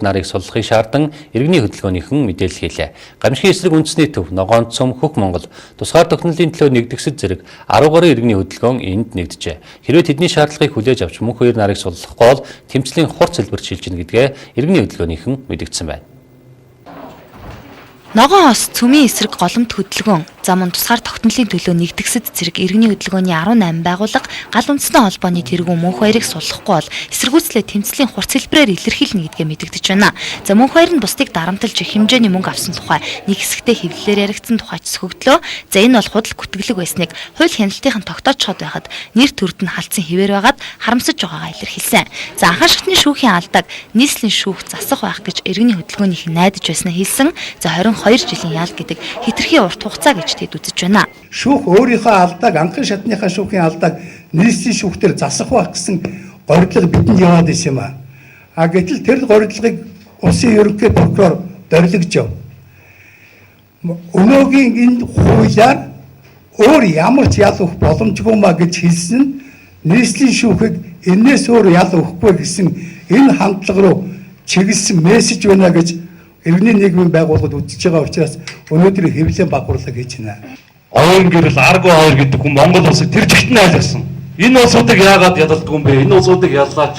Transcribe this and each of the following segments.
Нарыг суллахыг шаардан иргэний хөдөлгөөнийхэн мэдээлэл хийлээ. Гамшигын эсрэг үндэсний төв, Ногоон цөм, Хөх Монгол тусгаар тогтнолын төлөө нэгдгэсэд зэрэг 10 гаруй иргэний хөдөлгөөн энд нэгджээ. Хэрвээ тэдний шаардлагыг хүлээж авч мөнх хоёр нарыг суллахгүй бол тэмцлийн хурц хэлбэр шилжинэ гэдгээ иргэний хөдөлгөөнийхэн мэдгдсэн байна. Ногоон ос цөмийн эсрэг голомт хөдөлгөөн, за мөн тусгаар тогтнолын төлөө нэгдгэсэд зэрэг иргэний хөдөлгөөний 18 байгууллага гал үндэстэн холбооны тэргүүн мөнх баярыг суллахгүй бол эсэргүүцлээ тэмцлийн хурц хэлбэрээр илэрхийлнэ гэдгээ мэдэгдэж байна. За мөнх баяр нь бусдыг дарамтлаж их хэмжээний мөнгө авсан тухай нэг хэсэгтээ хэвлэлээр яригдсан тухай ч сөхөгдлөө. За энэ бол худал гүтгэлэг байсныг хууль хяналтынхан тогтоочход байхад нэр төрд нь халдсан хэвээр байгаад харамсаж байгаагаа илэрхийлсэн. За анхан шатны шүүхийн алдааг нийслэлийн шүүх засах байх гэж иргэний хөдөлгөөнийх нь найдаж байснаа хэлсэн. За 22 жилийн ял гэдэг хэтэрхий урт хугацаа гэж тэд үзэж байна. Шүүх өөрийнхөө алдааг, анхан шатныхаа шүүхийн алдааг нийслэлийн шүүхтэр засах байх гэсэн горилго бидэнд яваад исэн юм аа. А гэтэл тэр горилгыг улсын ерөнхий прокурор дорилгож яв. Өнөөгийн энэ хуулиар өөр ямар ч ял өгөх боломжгүй маа гэж хэлсэн нь нийслэлийн шүүхийг энээс өөр ял өгөхгүй гэсэн энэ хандлага руу чиглэсэн мессеж байна гэж иргэний нийгмийн байгууллагад үзэж байгаа учраас өнөөдөр хэвлэлийн багварлаг хийж байна. Оюун гэрэл Арго хоёр гэдэг хүн Монгол улсыг тэр чигт нь айлгсан. Энэ улсуудыг яагаад ялалдгүй юм бэ? Энэ улсуудыг яллаач.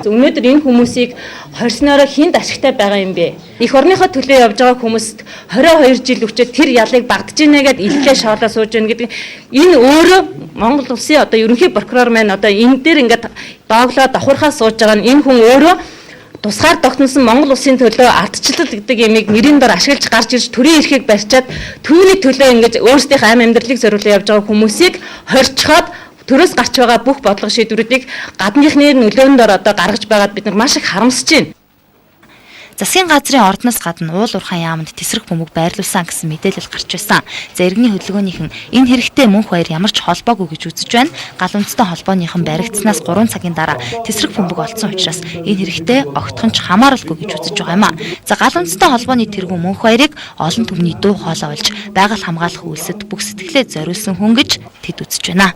Өнөөдөр энэ хүмүүсийг хорсноороо хинт ашигтай байгаа юм бэ? Эх орныхоо төлөө явж байгаа хүмүүст 22 жил өчөөд тэр ялыг багдж ийнэ гэд илгээ шоолоо сууж байна гэдэг энэ өөрөө Монгол улсын одоо ерөнхий прокурор маань одоо энэ дээр ингээд дооглоо давхархаа сууж байгаа нь энэ хүн өөрөө тусгаар тогтносон Монгол улсын төлөө ардчлал гэдэг ямыг нэрийн дор ашиглаж гарч ирж төрийн эрхийг барьчаад түүний төлөө ингэж өөрсдийнх амь амьдралыг зориулан явж байгаа хүмүүсийг хорчхоод төрөөс гарч байгаа бүх бодлого шийдвэрүүдийг гадныхны нөлөөнд дор одоо гаргаж байгаад бид нар маш их харамсаж байна. Засгийн газрын ордноос гадна уул уурхайн яаманд тэсрэх бөмбөг байрлуулсан гэсэн мэдээлэл гарч байсан. За иргэний хөдөлгөөнийхэн энэ хэрэгтэй мөнх баяр ямар ч холбоогүй гэж үзэж байна. Гал үндэстэн холбооныхан баригдсанаас 3 цагийн дараа тэсрэх бөмбөг олдсон учраас энэ хэрэгтэй огтхон ч хамааралгүй гэж үзэж байгаа юм а. За гал үндэстэн холбооны тэргүүн мөнх баярыг олон түмний дуу хоолой болж байгаль хамгаалах үйлсэд бүх сэтгэлээ зориулсан хүн гэж тэд үзэж байна.